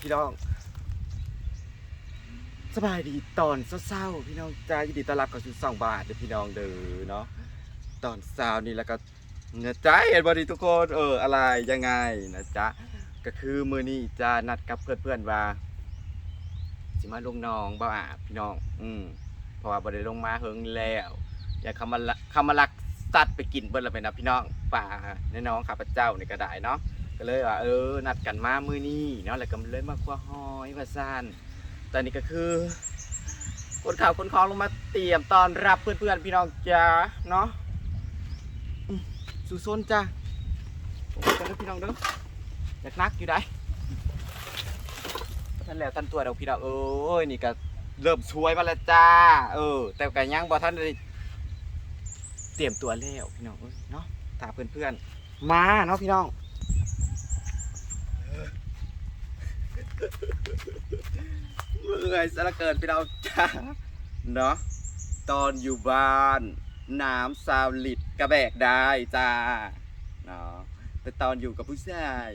ພີ່ນ້ອງ ສະບາຍດີຕອນເຊົ້າໆ ພີ່ນ້ອງຈ້າ ຍິນດີຕ້ອນຮັບເຂົ້າສູ່ຊ່ອງບາດເດີພີ່ນ້ອງເດີເນາະ. ຕອນເຊົ້ານີ້ລະກະ ນະຈ໊ະ ເຫັນບໍ່ນີ້ທຸກຄົນ ເອີ ອະໄລ ຍັງໄງນະຈ໊ະ. ກະຄືມື້ນີ້ຈະນັດກັບເພື່ອນໆວ່າ ຊິມາລົງໜອງບໍ່ອາບພີ່ນ້ອງ ອືມ ເພາະວ່າບໍ່ໄດ້ລົງມາເຫິງແລ້ວ ຢ້ານເຂົາມາ ເຂົາມາລັກສັດໄປກິນເບິດລະແມ່ນນະພີ່ນ້ອງ ປາໃນໜອງຂ້າພະເຈົ້ານີ້ກະໄດ້ເນາະ. ກະເລີຍວ່າ ເອີ ນັດກັນມາມື້ນີ້ເນາະ ແລ້ວກະເລີຍມາຄົວຫອຍວ່າຊັ້ນ. ຕອນນີ້ກະຄື ຂົນເຂົ້າຂົນຂອງລົງມາຕຽມຕ້ອນຮັບເພື່ອນໆ ພີ່ນ້ອງຈ້າເນາະ. ອືມ ສູ້ຊົນຈ້າ ລົງໄປກັນເດີພີ່ນ້ອງເດີ. ໜັກໆຢູ່ໃດ໋ ບໍ່ທັນແລ້ວທັນຕົວດອກພີ່ນ້ອງເອີຍ. ນີ້ກະເລີ່ມສວຍມາແລ້ວຈ້າ ເອີ ແຕ່ກະຍັງບໍ່ທັນໄດ້ຕຽມຕົວແລ້ວພີ່ນ້ອງເອີຍເນາະ ຖ້າເພື່ອນໆ ມາເນາະພີ່ນ້ອງ. ເມື່ອຍຊະເຫຼືອເກີນພີ່ນ້ອງຈ້າເນາະ. ຕອນຢູ່ບ້ານ ນ້ຳຊາວລິດກະແບກໄດ້ຈ້າເນາະ ແຕ່ຕອນຢູ່ກັບຜູ້ຊາຍ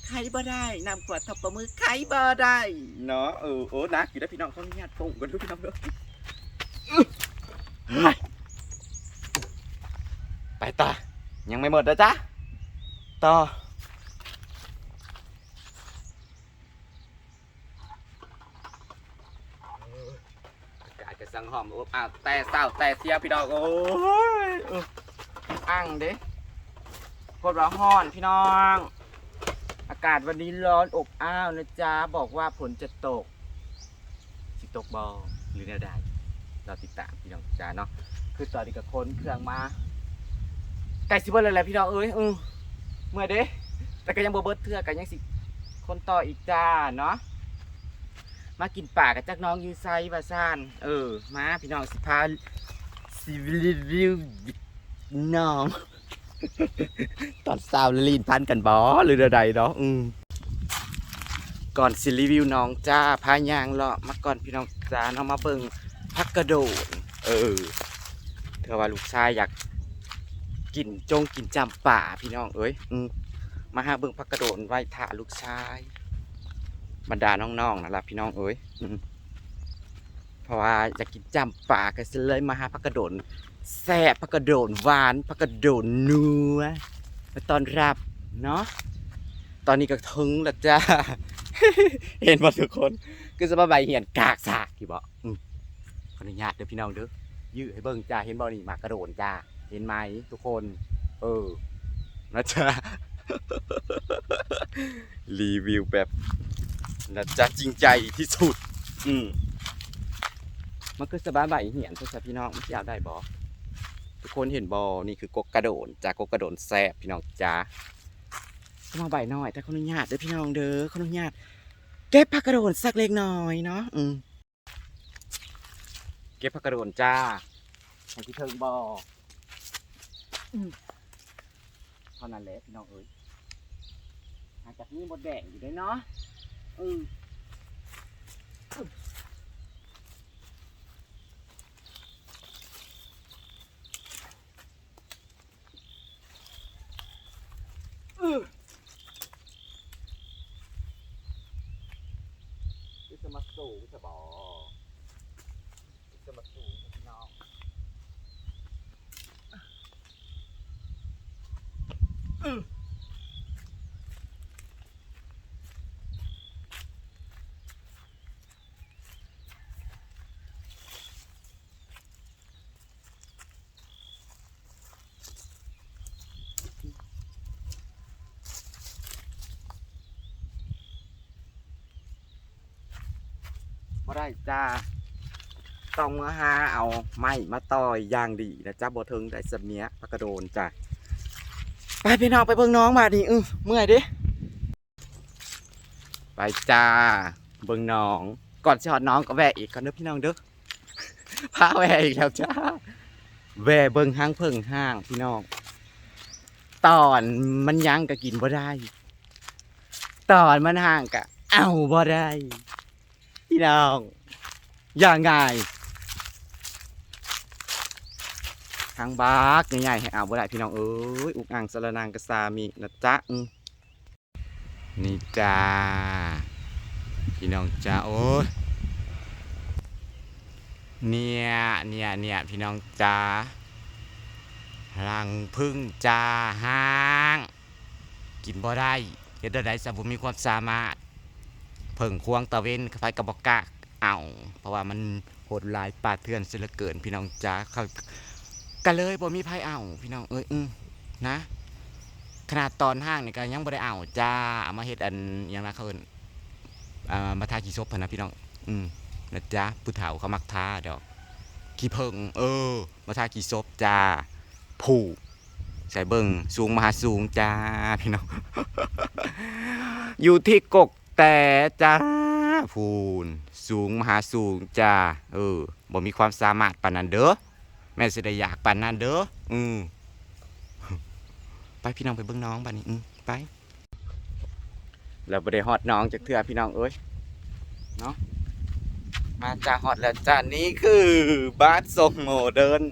ໄຂບໍ່ໄດ້ ນ້ຳຂວດເທົ່າປະມືໄຂບໍ່ໄດ້ເນາະ. ເອີ ໂອ້ ໜັກຢູ່ເດີພີ່ນ້ອງ ຂໍອະນຸຍາດປົງກ່ອນເດີພີ່ນ້ອງເດີ. ໄປຕໍ່ ຍັງໄມ່ໝົດເດີຈ້າ ຕໍ່. ອາກາດກະຊ່າງຫອມອົບອ້າວແຕ່ເຊົ້າແຕ່ຊຽວພີ່ນ້ອງເອີຍ. ເອີ ອັ່ງເດ້ ໂພດວ່າຮ້ອນພີ່ນ້ອງ ອາກາດວັນນີ້ຮ້ອນອົບອ້າວນະຈ໊ະ ບອກວ່າຝົນຈະຕົກ ຊິຕົກບໍ່ ຫຼືແນວໃດ ລໍຕິດຕາມພີ່ນ້ອງຈ້າເນາະ. ຄືຕອນນີ້ກະຂົນເຄື່ອງມາ ໃກ້ຊິເບິດແລ້ວແຫຼະພີ່ນ້ອງເອີຍ ເອີ ເມື່ອຍເດ້ ແຕ່ກະຍັງບໍ່ເບິດເທື່ອ ກະຍັງຊິຂົນຕໍ່ອີກຈ້າເນາະ. ມາກິນປາກະຈັກໜອງຢູ່ໃສວ່າຊັ້ນ ເອີ ມາພີ່ນ້ອງ ຊິພາ ຊິຣີວິວໜອງ ຕອນເຊົ້າຫຼິ້ນພັນກັນບໍ່ ຫຼືແນວໃດເນາະ. ອືມ ກ່ອນຊິຣີວິວໜອງຈ້າ ພາຍ່າງເລາະມາກ່ອນພີ່ນ້ອງຈ້າເນາະ ມາເບິ່ງຜັກກະໂດນ ເອີ ເທື່ອວ່າລູກຊາຍຢາກກິນຈົງກິນຈ້ຳປາພີ່ນ້ອງເອີຍ. ອືມ ມາຫາເບິ່ງຜັກກະໂດນໄວ້ຖ້າລູກຊາຍ ບັນດານ້ອງໆ ນັ້ນລະພີ່ນ້ອງເອີຍ. ອືມ ເພາະວ່າຢາກກິນຈ້ຳປາ ກະຊິເລີຍມາຫາຜັກກະໂດນແຊບ ຜັກກະໂດນຫວານ ຜັກກະໂດນນົວ ມາຕ້ອນຮັບເນາະ. ຕອນນີ້ກະເຖິງແລ້ວຈ້າ ເຫັນບໍ່ທຸກຄົນ ຄືສະບາຍຫຽນກາກສາກຢູ່ບໍ່. ອືມ ຂໍອະນຸຍາດເດີພີ່ນ້ອງເດີ ຢື້ໃຫ້ເບິ່ງຈ້າ ເຫັນບໍ່ນີ້ ໝາກກະໂດນຈ້າ ເຫັນໄໝທຸກຄົນ ເອີ ນະຈ໊ະ ຣີວິວແບບນະຈ໊ະ ຈິງໃຈທີ່ສຸດ. ອືມ ມັນຄືສະບາຍໃບຫຽນ ເພິ່ນຊະພີ່ນ້ອງ ມັນຊິເອົາໄດ້ບໍ່? ທຸກຄົນເຫັນບໍ່? ນີ້ຄືກົກກະໂດນຈ້າ ກົກກະໂດນແຊບພີ່ນ້ອງຈ້າ. ສະບາຍໃບໜ້ອຍ ແຕ່ຂໍອະນຸຍາດເດີພີ່ນ້ອງເດີ ຂໍອະນຸຍາດເກັບຜັກກະໂດນສັກເລັກນ້ອຍເນາະ. ອືມ ເກັບຜັກກະໂດນຈ້າ ເຫັນທີ່ເທິງບໍ່? ອືມ ເທົ່ານັ້ນແຫຼະພີ່ນ້ອງເອີຍ ຫາກະມີມົດແດງຢູ່ເດ້ເນາະ. ອືມ ອື ຄືສະມາສູງສະບໍ ຄືສະມາສູງພີ່ນ້ອງ. ອື ບໍ່ໄດ້ຈ້າ ຕ້ອງເມືອຫາເອົາໄມ້ມາຕ່ອຍຢ່າງດີນະຈ໊ະ ບໍ່ເຖິງໄດ້ສຳເນຍ ຜັກກະໂດນຈ້າ. ໄປພີ່ນ້ອງ ໄປເບິ່ງໜອງບາດນີ້ ອື ເມື່ອຍເດ້. ໄປຈ້າ ເບິ່ງໜອງ ກ່ອນຊິຮອດໜອງກະແວ່ອີກກ່ອນເດີພີ່ນ້ອງເດີ. ພາແວ່ອີກແລ້ວຈ້າ ແວ່ເບິ່ງຮັງເຜິ້ງຮ້າງພີ່ນ້ອງ. ຕອນມັນຍັງກະກິນບໍ່ໄດ້ ຕອນມັນຮ້າງກະເອົາບໍ່ໄດ້ພີ່ນ້ອງ ຢ່າງງ່າຍ. ທັງບັກໃຫຍ່ໆ ໃຫ້ເອົາບໍ່ໄດ້ພີ່ນ້ອງເອີຍ ອຸກອັ່ງສະລະນັງກະສາມິນະຈ໊ະ. ອື ນີ້ຈ້າ ພີ່ນ້ອງຈ້າ ໂອ້ຍ ເນຍ ເນຍ ເນຍ ພີ່ນ້ອງຈ້າ ລັງຜຶ້ງຈ້າ ຮ້າງ ກິນບໍ່ໄດ້ ເຮັດແນວໃດຊະ ບໍ່ມີຄວາມສາມາດ ເຜິ້ງຄວາງຕາເວັນ ໃຜກໍບໍ່ກ້າເອົາ ເພາະວ່າມັນໂຫດຮ້າຍປ່າເຖື່ອນເສຍເຫຼືອເກີນ ພີ່ນ້ອງຈ້າ ເຂົາ ກໍເລີຍບໍ່ມີໃຜເອົາ ພີ່ນ້ອງເອີຍ ອື ນະ ຂະໜາດຕອນຮ້າງນີ້ກໍຍັງບໍ່ໄດ້ເອົາຈ້າ ເອົາມາເຮັດອັນຫຍັງນະ ເຂົາເອີ້ນ ອ່າ ມາທາຂີ້ສົບຫັ້ນນະ ພີ່ນ້ອງ ອື ນະຈ້າ ຜູ້ເຖົ້າເຂົາມັກທາດອກ ຂີ້ເຜິ້ງ ເອີ ມາທາຂີ້ສົບຈ້າ ຜູ້ ໃສ່ເບິ່ງ ສູງມະຫາສູງຈ້າ ພີ່ນ້ອງ ຢູ່ທີ່ກົກແຕຈ້າ ພຸ້ນ ສູງມະຫາສູງຈ້າ ເອີ ບໍ່ມີຄວາມສາມາດປານນັ້ນເດີ້ ແມ່ນຊິໄດ້ຢາກປານນັ້ນເດີ້ ອື ໄປ ພີ່ນ້ອງ ໄປເບິ່ງໜອງບາດນີ້ ອື ໄປ ແລ້ວບໍ່ໄດ້ຮອດໜອງຈັກເທື່ອ ພີ່ນ້ອງເອີຍ ເນາະ ມາຈ້າ ຮອດແລ້ວຈ້າ ນີ້ຄືບ້ານຊົງໂມເດີນ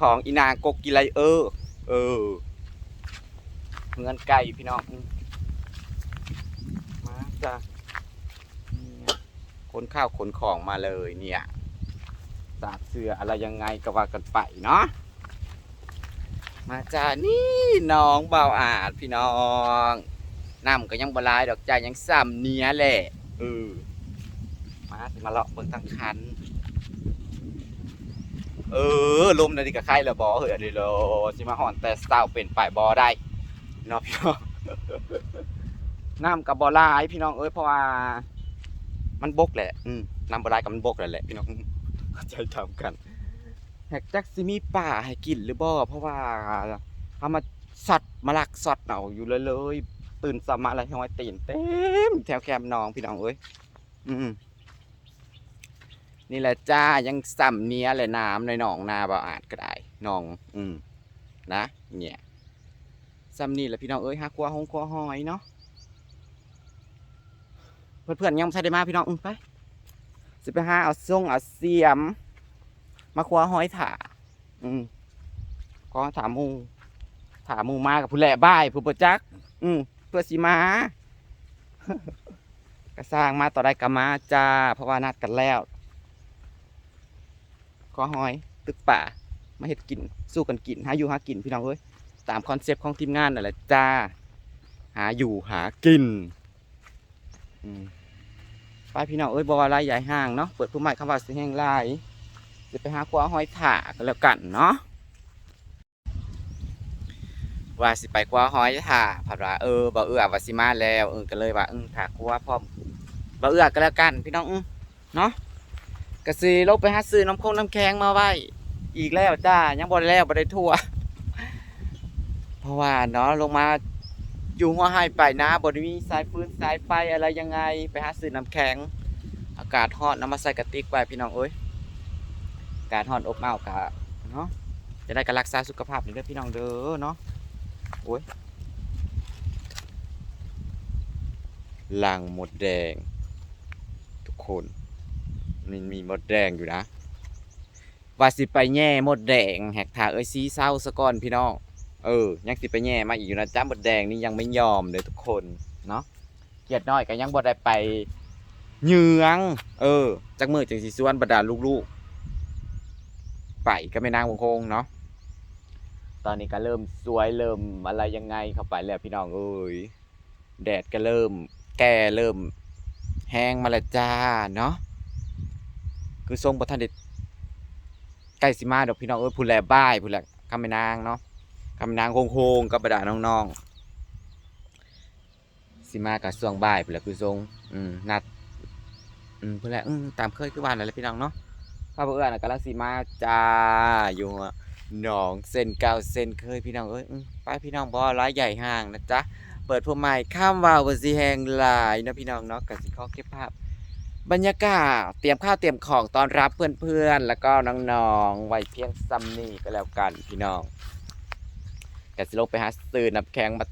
ຂອງອີນາງກົກກີໄລເອີ ເອີ ເຮືອນໄກ ພີ່ນ້ອງ ອື ມາຈ້າ ຂົນເຂົ້າຂົນຂອງມາເລີຍເນຍ ສາກເສື່ອະໄລຍັງໄງກໍວ່າກັນໄປເນາະ ມາຈ້າ ນີ້ໜອງບ່າວອາດ ພີ່ນ້ອງ ນ້ຳກໍຍັງບໍ່ຫຼາຍດອກຈ້າ ຍັງສ່ຳເນຍແຫຼະ ເອີ ມາ ຊິມາເລາະເບິ່ງທາງຄັນ ເອີ ລົມແນວນີ້ກໍໄຄແລ້ວບໍ່ເຮີ້ຍ ອັນນີ້ໂລ ຊິມາຮ້ອນແຕ່ເຊົ້າເປັນໄປບໍ່ໄດ້ ເນາະ ພີ່ນ້ອງ ນ້ຳກໍບໍ່ຫຼາຍ ພີ່ນ້ອງເອີຍ ເພາະວ່າມັນບົກແຫຼະ ອື ນ້ຳບໍ່ຫຼາຍກໍມັນບົກແລ້ວແຫຼະ ພີ່ນ້ອງ ເຂົ້າໃຈຕາມກັນ ແຮກຈັກຊິມີປາໃຫ້ກິນຫຼືບໍ່ ເພາະວ່າເຮົາມາຊັອດ ມາລັກຊັອດເອົາຢູ່ເລີຍ ຕື່ນເຊົ້າມາແລ້ວຮອຍຕີນເຕັມແຖວແຄມໜອງ ພີ່ນ້ອງເອີຍ ອື ນີ້ແຫຼະຈ້າ ຍັງສ່ຳເນຍແຫຼະ ນ້ຳໃນໜອງນາບ່າວອາດກໍໄດ້ ໜອງ ອື ນະ ເນຍ ສ່ຳນີ້ແຫຼະ ພີ່ນ້ອງເອີຍ ຫາຄົວຫົງຄົວຫອຍເນາະ ເພື່ອນໆຍັງບໍ່ທັນໄດ້ມາ ພີ່ນ້ອງ ອື ໄປ ຊິໄປຫາເອົາຊົງເອົາສຽມ ມາຄົວຫອຍຖ້າ ອື ກໍຖ້າໝູ່ ຖ້າໝູ່ມາກໍພຸ້ນແຫຼະ ບ່າຍພຸ້ນບໍ່ຈັກ ອື ເພື່ອຊິມາ ກະຊ່າງ ມາຕອນໃດກະມາຈ້າ ເພາະວ່ານັດກັນແລ້ວ ຂໍຫອຍຕຶກປາ ມາເຮັດກິນ ສູ່ກັນກິນ ຫາຢູ່ຫາກິນ ພີ່ນ້ອງເອີຍ ຕາມຄອນເຊັບຂອງທີມງານນັ້ນແຫຼະຈ້າ ຫາຢູ່ຫາກິນ ອືມ ໄປພີ່ນ້ອງເອີຍ ບໍ່ວ່າຫຼາຍໃຫຍ່ຫ່າງເນາະ ເປີດຜູ້ໃໝ່ ຄຳວ່າຊິແຮ່ງຫຼາຍ ຊິໄປຫາຄົວຫອຍຖ້າກໍແລ້ວກັນເນາະ. ວ່າຊິໄປຄົວຫອຍຖ້າ ພັດວ່າ ເອີ ບ່າວເອື້ອວ່າຊິມາແລ້ວ ເອີ ກໍເລີຍວ່າ ເອີ ຖ້າຄົວພ້ອມ ບ່າວເອື້ອກໍແລ້ວກັນພີ່ນ້ອງ ເນາະ ກໍຊິລົງໄປຫາຊື້ນ້ຳຄົງນ້ຳແຂງມາໄວ້ອີກແລ້ວຈ້າ ຍັງບໍ່ໄດ້ແລ້ວ ບໍ່ໄດ້ທົ່ວ ເພາະວ່າເນາະ ລົງມາຢູ່ຫົວໄຮ່ປາຍນາ ບໍ່ໄດ້ມີສາຍຟືນສາຍໄຟອະໄລຍັງໄງ ໄປຫາຊື້ນ້ຳແຂງ ອາກາດຮ້ອນ ເອົາມາໃສ່ກະຕິກໄວ້ພີ່ນ້ອງເອີຍ ອາກາດຮ້ອນອົບອ້າວກະເນາະ ຈັ່ງໃດກໍຮັກສາສຸຂະພາບເດີພີ່ນ້ອງເດີເນາະ ໂອ້ຍ ລັງມົດແດງ ທຸກຄົນ ມັນມີມົດແດງຢູ່ນະ ວ່າຊິໄປແຍ່ມົດແດງ ແຮກຖ້າເອື້ອຍຊີເຊົາສາກ່ອນພີ່ນ້ອງ ເອີ ຍັງຊິໄປແຍ່ມາອີກຢູ່ນະ ຈ້າ ມົດແດງນີ້ຍັງໄມ່ຍອມເດີທຸກຄົນເນາະ ຂຽດນ້ອຍກໍຍັງບໍ່ໄດ້ໄປເຍືອງ ເອີ ຈັກມື້ຈັ່ງຊິຊວນບັນດາລູກໆ ໄປກັບແມ່ນາງວົງຄົງເນາະ ຕອນນີ້ກໍເລີ່ມສວຍ ເລີ່ມອະໄລຍັງໄງເຂົ້າໄປແລ້ວພີ່ນ້ອງເອີຍ ແດດກໍເລີ່ມແກ່ ເລີ່ມແຮງມາແລ້ວຈ້າເນາະ ຄືຊົງບໍ່ທັນໄດ້ ໃກ້ຊິມາດອກພີ່ນ້ອງເອີຍ ພຸ້ນແຫຼະບ່າຍພຸ້ນແຫຼະ ຄຳແມ່ນາງເນາະ ຄຳແມ່ນາງໂຮງໆ ກັບບັນດານ້ອງໆ ຊິມາກໍຊ່ວງບ່າຍພຸ້ນແຫຼະ ຄືຊົງ ອືມ ນັດ ອືມ ພຸ້ນແຫຼະ ອືມ ຕາມເຄີຍຄືວ່ານັ້ນແຫຼະພີ່ນ້ອງເນາະ ພາບເອື້ອນະກຳລັງຊິມາຈ້າ ຢູ່ໜອງເຊັ່ນເກົ່າເຊັ່ນເຄີຍພີ່ນ້ອງເອີຍ ອືມ ໄປພີ່ນ້ອງ ບໍ່ຫຼາຍໃຫຍ່ຫ່າງນະຈ໊ະ ເປີດພວກໃໝ່ ຄຳເວົ້າບໍ່ຊິແຮງຫຼາຍເນາະພີ່ນ້ອງເນາະ ກໍຊິຂໍເກັບພາບບັນຍາກາດ ຕຽມຂ້າວຕຽມຂອງຕ້ອນຮັບເພື່ອນໆ ແລ້ວກໍນ້ອງໆ ໄວ້ພຽງສ່ຳນີ້ກໍແລ້ວກັນພີ່ນ້ອງ ກໍຊິລົງໄປຫາຊື້ນ້ຳແຂງມາ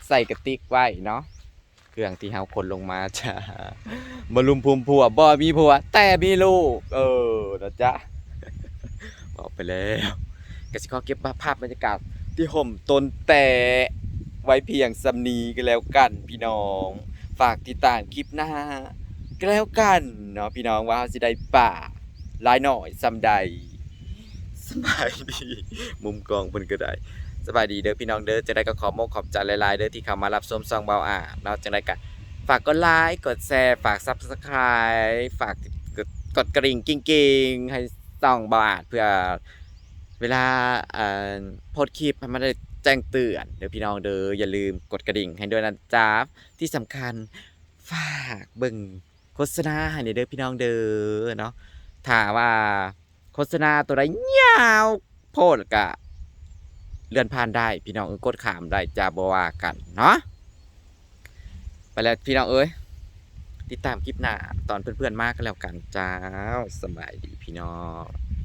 ໃສ່ກະຕິກໄວ້ເນາະ ເຄື່ອງທີ່ເຮົາຂົນລົງມາ ຈ້າ ບໍ່ລຸ່ມພຸມຜົວ ບໍ່ມີຜົວ ແຕ່ມີລູກ ເອີ ນະຈ໊ະ ເວົ້າໄປແລ້ວ ກໍຊິຂໍເກັບພາບບັນຍາກາດທີ່ຮົ່ມຕົ້ນແຕະໄວ້ພຽງສ່ຳນີ້ກໍແລ້ວກັນພີ່ນ້ອງ ຝາກຕິດຕາມຄລິບໜ້າ ກໍແລ້ວກັນເນາະພີ່ນ້ອງ ວ່າເຮົາຊິໄດ້ປາຫຼາຍໜ້ອຍສ່ຳໃດ. ສະບາຍດີ ມຸມກ້ອງເພິ່ນກໍໄດ້. ສະບາຍດີເດີພີ່ນ້ອງເດີ. ຈັ່ງໃດກໍຂອບອົກຂອບໃຈຫຼາຍໆເດີ ທີ່ເຂົ້າມາຮັບຊົມຊ່ອງບ່າວອາດເນາະ. ຈັ່ງໃດກໍຝາກກົດໄລ ກົດແຊ ຝາກ Subscribe ຝາກ ກ- ກົດກະດິ່ງກິ້ງໆ ໃຫ້ຊ່ອງບ່າວອາດ ເພື່ອເວລາ ເອີ ໂພສຄລິບໃຫ້ມັນໄດ້ແຈ້ງເຕືອນເດີພີ່ນ້ອງເດີ. ຢ່າລືມກົດກະດິ່ງໃຫ້ດ້ວຍນະຈ໊ະ. ທີ່ສຳຄັນ ຝາກເບິ່ງໂຄສະນາໃຫ້ແດ່ເດີພີ່ນ້ອງເດີເນາະ. ຖ້າວ່າໂຄສະນາໂຕໃດຍາວໂພດກະເລື່ອນຜ່ານໄດ້ພີ່ນ້ອງເອີຍ ກົດຂ້າມໄດ້ຈ້າ ບໍ່ວ່າກັນເນາະ. ໄປແລ້ວພີ່ນ້ອງເອີຍ ຕິດຕາມຄລິບໜ້າຕອນເພື່ອນໆມາກໍແລ້ວກັນຈ້າວ. ສະບາຍດີພີ່ນ້ອງ.